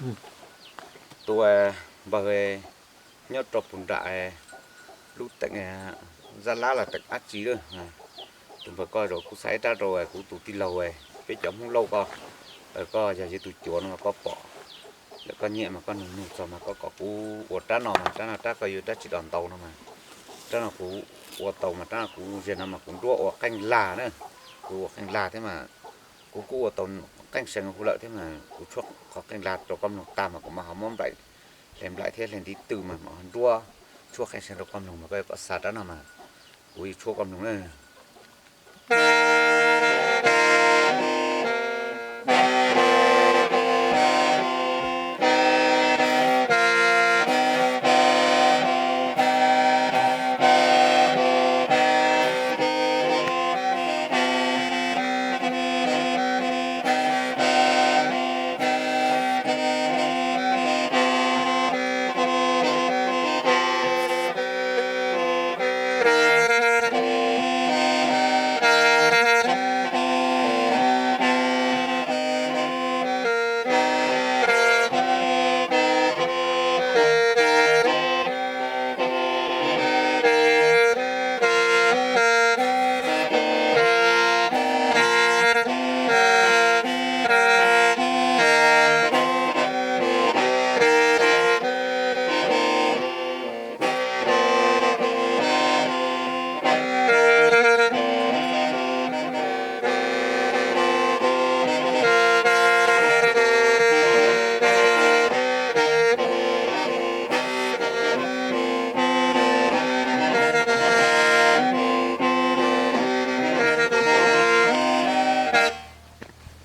Tus npawg nyob rau puag nram lub teem Zaj Lab los teem dab tsi lawm. Tus npawg ko zaum kuv xa ib rab rau kuv tus tij laug, peb cov Hmoob Lauj ko, koj yog yus tus cuav no mas koj pom, lawm koj nyiam mas koj nug nug txog mas koj kom kuv ua rab no mas rab no rab koj yuav rab tsi los ntaus no mas, rab no kuv ua tau mas rab no kuv ziag no mas kuv nruab ua qeej lag na, kuv ua qeej lag thiab mas kuv kuj ua tau qeej see kuv lawm thiab mas kuv tshuab qhov qeej lag rau koj mloog tag mas kuv mam ho muab nplaim, hle nplaim thiab hle ntiv tw mas mam ho nruab tshuab qeej see rau koj mloog mas koj yuav kom xa rab no mas kuv yuav tshuab koj mloog na.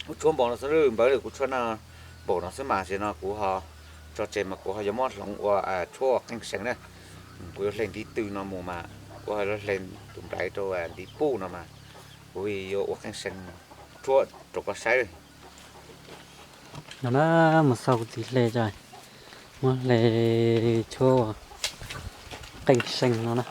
Kuv tshuab npaum no xwb npawg, kuv tshuab no npaum no xwb mas tam sim no kuv ho tso tseg mas kuv ho yuav muab hloov ua tshuab ua qeej see na. Kuv yuav hle ntiv tw no mus mas kuv ho yuav hle tus nplaim rau ntiv puj no mas kuv yuav ua qeej see tshuab rau koj saib. No na, mus xauj kuv txiv hle tso, muab hle tshuab ua qeej see no na.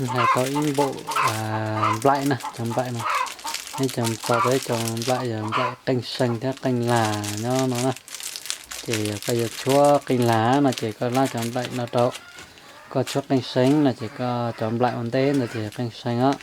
Hais tau ib npaum nplaim na, cov nplaim no, ib co pom tau ib co nplaim yog nplaim qeej see thiab qeej lag nyob no na. Ces yog koj yuav tshuab qeej lag no ces koj lab cov nplaim no rau, koj tshuab qeej see no ces koj cov nplaim ua ntej ntawd ces qeej see os.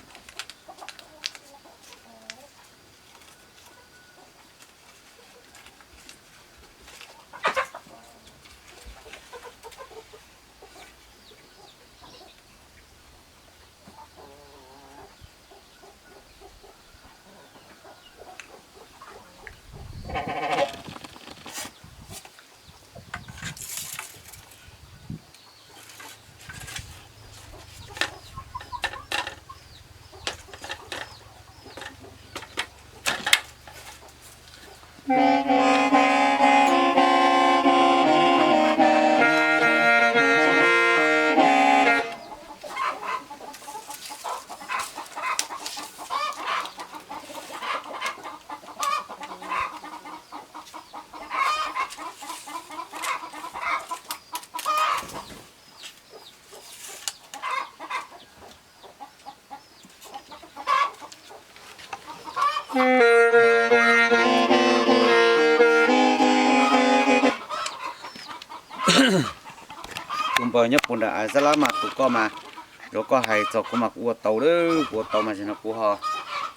Tus npawg nyob puag nram Zab Lab mas tus koj mas, koj hais txog kuv mas kuv ua tau lawm, kuv ua tau mas zaum no kuv ho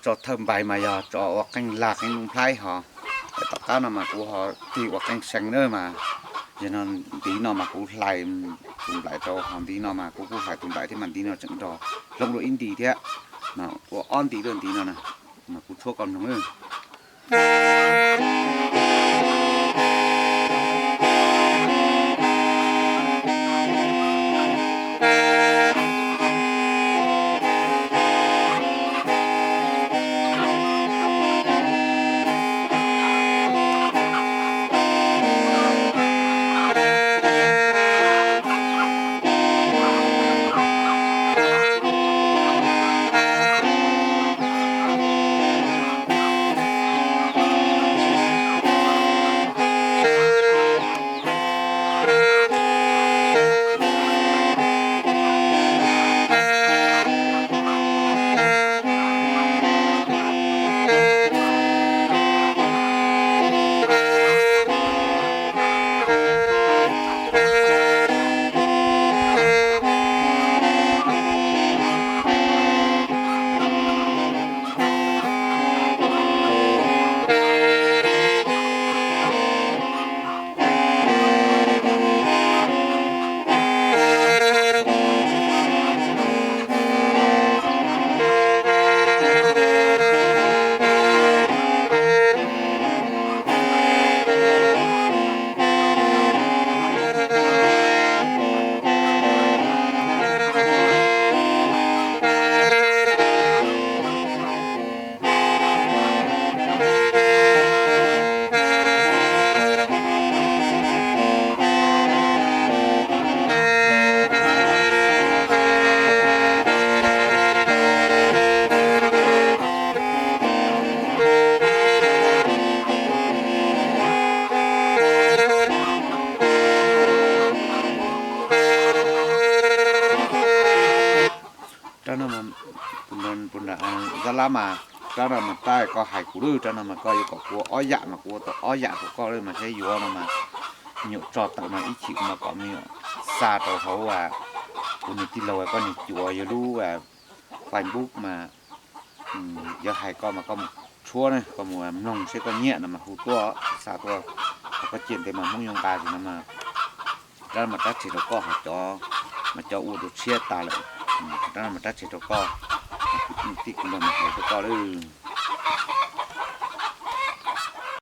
tso thawj npais mas yog tso ua qeej lag qeej nplhaib hos, tom qab no mas kuv ho tig ua qeej see na mas, zaum no ntiv no mas kuv hlais tus nplaim rau hos ntiv no mas kuv kuj hlais tus nplaim thiab mas ntiv no tseem nrog hloov dua ib nti thiab, mas ua ob nti lawm ntiv no na, mas kuv tshuab koj mloog nawb. Rab no, Zab Lab mas, rab no mas tab koj hais kuv lub, rab no mas koj yuav kom kuv ua ob yam mas kuv ua tau ob yam rau koj lawm mas thiab yuav no mas me nyuam tso tawm mas ib chim kuv mam kom me nyuam xa rau hauv kuv niag tij laug koj niag cuav yog lub Facebook mas, yog hais koj mas koj mus tshuab na, koj mus mloog seb koj nyiam no mas hu tuaj xa tuaj, koj cia ntev mas Hmoob yuav nqa tis no mas. Rab no mas rab tseg rau koj hos cov, mas cov ua rau tshiab tas lawm. Rab no mas rab tseg rau koj, kuv tij kuv npawg mas hais rau koj lawm.